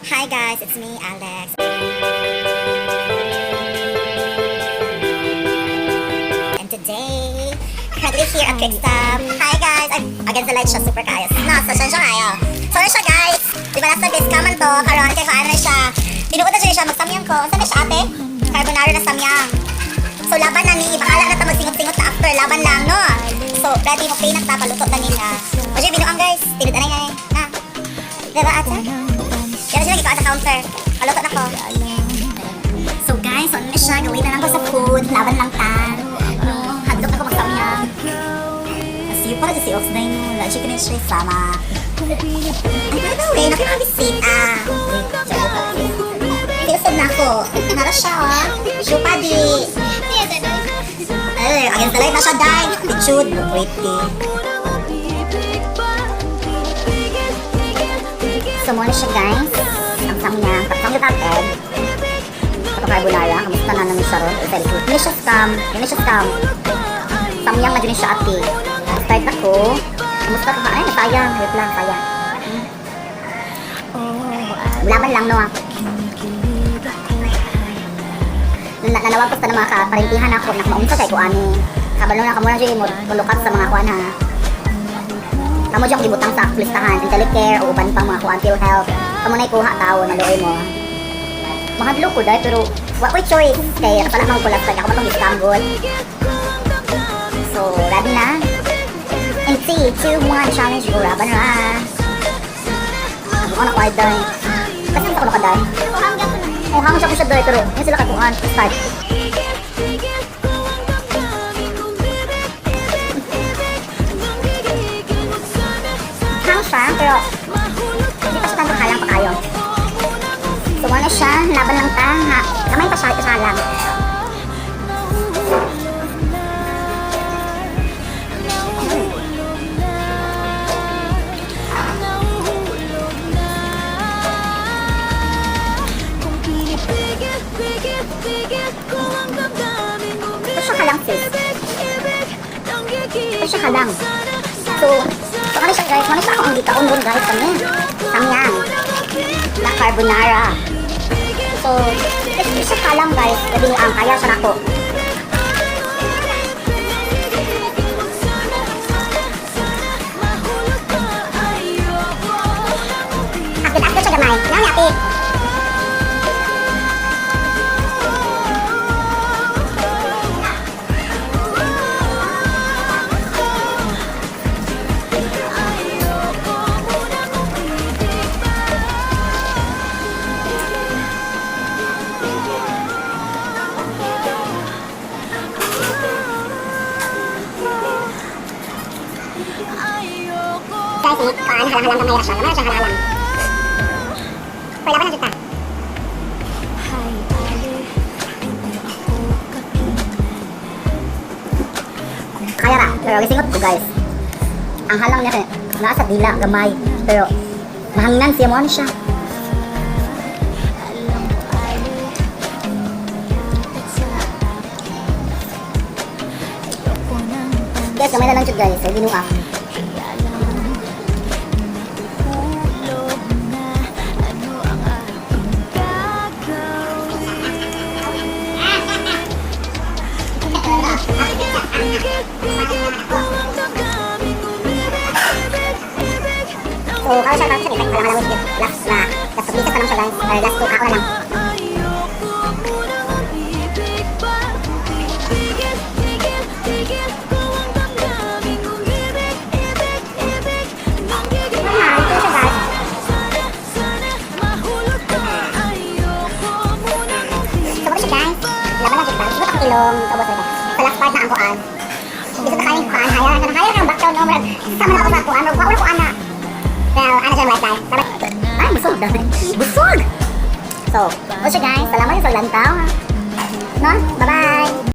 Hi guys, it's me, Alex. And today, currently here at Quickstop. Hi guys! I'm against the light siya, super kayos. No, so siya siya kayo. So ano siya, guys? Di ba last time guys, kaman to, karon kay ano na siya. Tinuod na siya, magsamyang ko. Saan na siya, ate? Carbonara na samyang. So laban na ni, bahala na ta magsingot-singot na after, laban lang, no? So ready mo pay na ta, paluto na nila. O siya, binuang guys, tinud na na na. Diba, ate? Pero siya lagi ko sa counter. Paluto na ko. So guys, so ano na siya, gawin na lang ko sa food. Laban lang ta. No, hadlok ako magsamyang. Kasi para si Ox na yun. Wala siya kinin siya sama. Ay, by the way, nakikabisita. Feels na ako. Nara siya, oh. Shupadi. Ay, against the light na siya, dai. Attitude, pretty. So, muna siya, guys. Ang samyang. Samyang egg. Ito carbonara. Kamusta na naman siya ron? Hindi siya scam. Hindi siya scam. Samyang na dyan siya, ate. Start ako. Kamusta ka? Ay, nasayang. Wait lang, sayang. Laban lang, no? Ah. Nanawag ko sa mga kaparintihan ako. Nakamaunsa kay ko ani. Kabalo na kamo na dyan mo tulukat sa mga kuan ha. Kamo dyan gibutang sa listahan. Intellicare o uban pang mga kuan, PhilHealth. Kamo na ikuha tao, maluoy mo. Mahadlok ko dahil pero wa ko'y choice. Kaya kasala man ko last time. Ako man tong scam good. So, ready na? In 3, 2, 1, challenge go. Laban ra. Ako na ko ay day. Kasi ako nakaday. Oh, hanggang siya ko siya day pero hindi sila kakuan. Start. Hang siya pero hindi pa siya tanto halang pa kayo. So, wala siya. Laban lang ta. Ha. Kamay pa siya. Ito siya lang. Ito siya halang, sis. Ito siya halang. So, ano siya, guys? Ano siya ako ang gikaon ron, guys, kami. Samyang. Na carbonara. So, ito siya halang, guys. Gabi ang kaya siya nako. After, after siya gamay. Nang ate. Guys, eh, kaan halang-halang gamay ra siya. Gamay ra siya halang-halang. Pero laban na jud ta. Kaya ra, pero gisingot ko, guys. Ang halang niya kay naa sa dila gamay, pero mahangnan siya mo ano siya. Guys, gamay na lang jud, guys. Ay binuang. So, kaya siya, kaya siya, halang-halang with last na, last 2 pieces na lang siya, guys. Or last 2, ako na lang. Ah, ito siya, guys. So, ito siya, guys. Laban lang siya, guys. Siguro akong ilong, ubos na. Sa last part na ang kuan. Dito na kayong kuan, haya. Haya na ang background, no? Murag, sama na ako sa kuan. Murag, wala kuan na. Well, ano siya, right, guys? Ay, busog dahil. Busog! So, ito siya, guys. Salamat sa lantaw. No? Bye-bye!